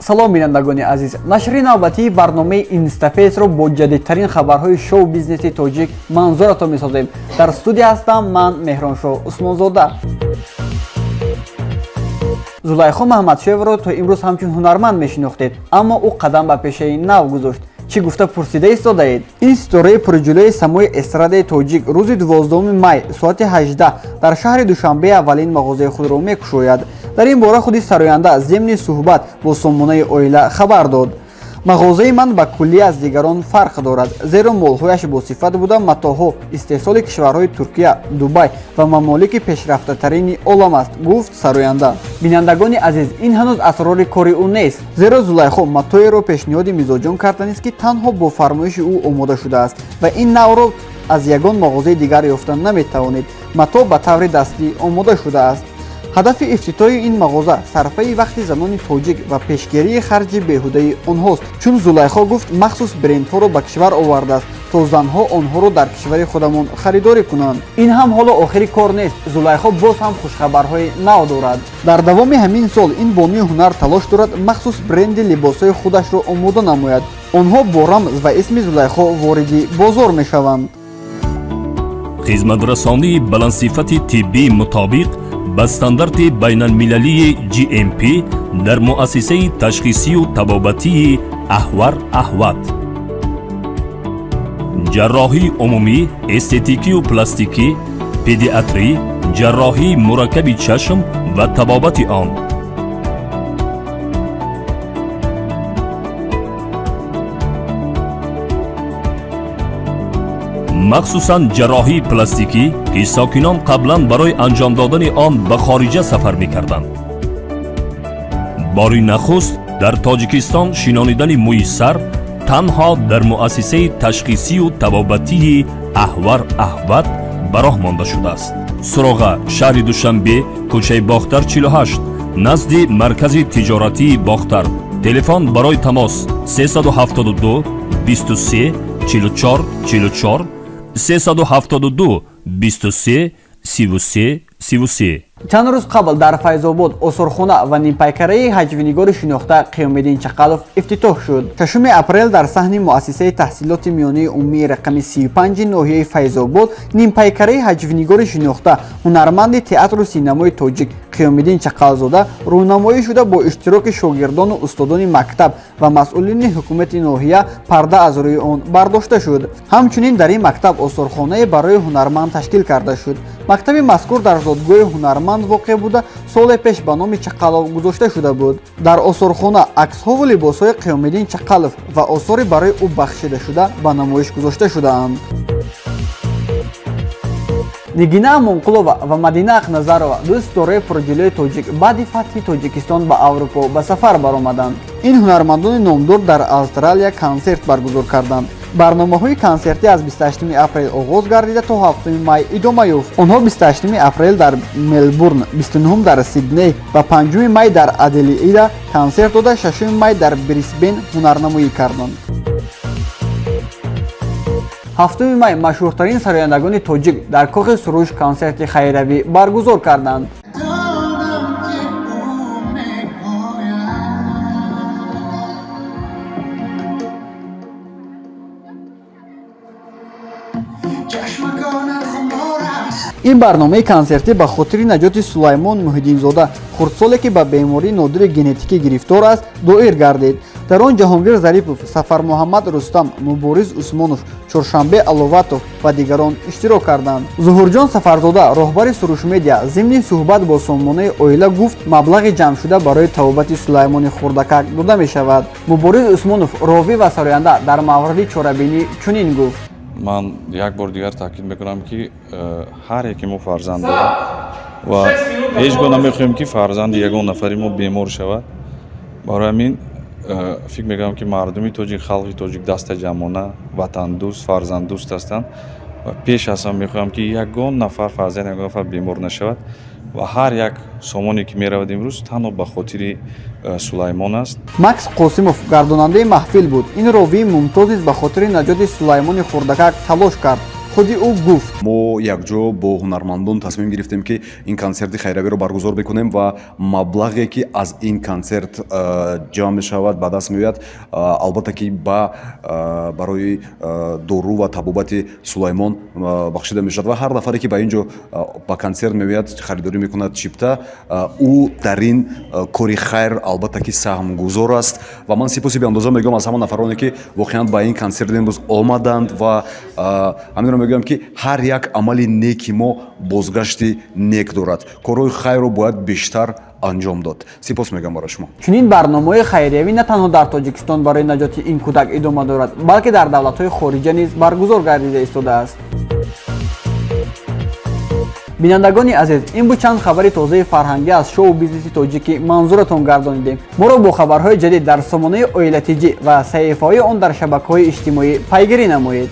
Салом, бинандагони азиз. Нашри навбатии барномаи Инстафейсро бо ҷадидтарин хабарҳои шоу-бизнеси тоҷик манзуратон месозем. Дар студия ҳастам ман, Меҳроншоҳ Усмонзода. Зулайхо Маҳмадшоеваро то имрӯз ҳамчун ҳунарманд мешинохтед, аммо ӯ қадам ба пешаи нав гузошт. Чӣ гуфта пурсида истодаед? Ин ситораи пурҷилӯи самои эстрадаи тоҷик рӯзи 12 май соати 18 дар шаҳри Душанбе аввалин мағозаи худро мекушояд. Дар ин бора худи сароянда зимни суҳбат бо сомонаи Оила хабар дод. Мағозаи ман ба куллӣ аз дигарон фарқ дорад, зеро молҳояш босифат буда, матоъҳо истеҳсоли кишварҳои Туркия, Дубай ва мамолики пешрафтатарини олам аст, гуфт сароянда. Бинандагони азиз, ин ҳанӯз асрори кори ӯ нест, зеро Зулайхо матоеро пешниҳоди мизоҷон карданист, ки танҳо бо фармоиши ӯ омода шудааст ва ин навъро аз ягон мағозаи дигар ёфта наметавонед. Матоъ ба таври дастӣ омода шудааст. Ҳадафи ифтитоҳи ин мағоза сарфаи вақти занони тоҷик ва пешгирии харҷи беҳудаи онҳост, чун Зулайхо гуфт, махсус брендҳоро ба кишвар овардааст, то занҳо онҳоро дар кишвари худамон харидорӣ кунанд. Ин ҳам ҳоло охири кор нест. Зулайхо боз ҳам хушхабарҳои нав дорад. Дар давоми ҳамин сол ин бонуи ҳунар талош дорад махсус бренди либосҳои худашро омода намояд. Онҳо бо рамз ва исми Зулайхо вориди бозор мешаванд. Хизматрасонии баландсифати тиббӣ мутобиқ ба стандарти байналмилалии GMP дар муассисаи ташхисию табобатии Аҳвар Аҳват, ҷарроҳии умумӣ, эстетикию пластикӣ, педиатрӣ, ҷарроҳии мураккаби чашм ва табобати он. Махсусан ҷарроҳии пластикӣ, ки сокинон қаблан барои анҷом додани он ба хориҷа сафар мекарданд. Бори нахуст дар Тоҷикистон шинонидани мӯи сар танҳо дар муассисаи ташхисию табобатии Аҳвар Аҳват ба роҳ монда шудааст. Суроға: шаҳри Душанбе, кӯчаи Бохтар, 48, назди маркази тиҷоратии Бохтар. Телефон барои тамос: 372 23 44 44, 372 23 33 33. Чанд рӯз қабл дар Файзобод осорхона ва нимпайкараи ҳаҷвинигори шинохта Қиёмиддин Чақалов ифтитоҳ шуд. 6 апрел дар саҳни муассисаи таҳсилоти миёнаи умумии рақами 35 ноҳияи Файзобод нимпайкараи ҳаҷвинигори шинохта, ҳунарманди театру синамои тоҷик Қиёмиддин Чақалзода рӯнамоӣ шуда, бо иштироки шогирдону устодони мактаб ва масъулини ҳукумати ноҳия парда аз рӯи он бардошта шуд. Ҳамчунин дар ин мактаб осорхонае барои ҳунарманд ташкил карда шуд. Мактаби мазкур дар зодгоҳи ҳунарманд воқеъ буда, соле пеш ба номи Чақалов гузошта шуда буд. Дар осорхона аксҳову либосҳои Қиёмиддин Чақалов ва осори барои ӯ бахшидашуда ба намоиш гузошта шудаанд. Нигина Амонқулова ва Мадина Ақназарова, ду ситораи пурҷилӯи тоҷик, баъди фатҳи Тоҷикистон ба Аврупо ба сафар баромаданд. Ин ҳунармандони номдор дар Австралия консерт баргузор карданд. Барномаҳои консертӣ аз 28 апрел оғоз гардида, то 7 май идома ёфт. Онҳо 28 апрел дар Мелбурн, 29 дар Сидней ва 5 май дар Аделаида консерт дода, 6 май дар Брисбен ҳунарнамоӣ карданд. 7 май машҳуртарин сарояндагони тоҷик дар Кохи Суруш консерти хайравӣ баргузор карданд. Донам, ки ӯ меояд. Чашмаконат хумор аст. Ин барномаи консертӣ ба хотири наҷоти Сулаймон Муҳиддинзода, хурдсоле ки ба бемории нодири генетикӣ гирифтор аст, доир гардид. Дар он Ҷаҳонгир Зарипов, Сафармуҳаммад Рустам, Мубориз Усмонов, Чоршанбе Аловатов ва дигарон иштирок карданд. Зуҳурҷон Сафарзода, роҳбари Сурушмедиа, зимни суҳбат бо сомонаи Оила гуфт, маблағи ҷамъшуда барои табобати Сулаймони хурдакак дода мешавад. Мубориз Усмонов, ровӣ ва сароянда, дар мавриди чорабинӣ чунин гуфт: Ман як бор дигар таъкид мекунам, ки ҳар яке мо фарзанд дорем ва ҳеҷ гоҳ намехоҳем, ки фарзанди ягон нафари мо бемор шавад. Барои ҳамин фикр мекунам, ки мардуми тоҷик, халқи тоҷик дастаҷамъона ватандӯст, фарзанддӯст ҳастанд ва пеш аз ҳама мехоҳам, ки ягон нафар, фарзанди ягон нафар бемор нашавад ва ҳар як сомоне, ки меравад имрӯз, танҳо ба хотири Сулаймон аст. Макс Қосимов гардонандаи маҳфил буд. Ин ровии мумтоз низ ба хотири наҷоти Сулаймони хурдакак талош кард. Худи ӯ гуфт: Мо якҷо бо ҳунармандон тасмим гирифтем, ки ин консерти хайриявиро баргузор бикунем ва маблағе, ки аз ин консерт ҷамъ мешавад, ба даст меояд, албатта ки барои дору ва табобати Сулаймон бахшида мешавад. Ва ҳар нафаре, ки ба ин ҷо ба консерт меояд, харидорӣ мекунад чипта, ӯ дар ин кори хайр, албатта ки, саҳмгузор аст. Ва ман сипоси беандоза мегӯям аз ҳама нафароне, ки воқеан ба ин консерт имрӯз омаданд. Ва ҳаминро мегӯям, ки ҳар як амали неки мо бозгашти нек дорад. Корҳои хайрро бояд бештар анҷом дод. Сипос мегӯям барои шумо. Чунин барномаҳои хайриявӣ на танҳо дар Тоҷикистон барои наҷоти ин кӯдак идома дорад, балки дар давлатҳои хориҷа низ баргузор гардида истодааст. Бинандагони азиз, ин буд чанд хабари тозаи фарҳангӣ аз шоу бизнеси тоҷикӣ манзуратон гардонидем. Моро бо хабарҳои ҷадид дар сомонаи Оила Тҷ ва саҳифаҳои он дар шабакаҳои иҷтимоӣ пайгирӣ намоед.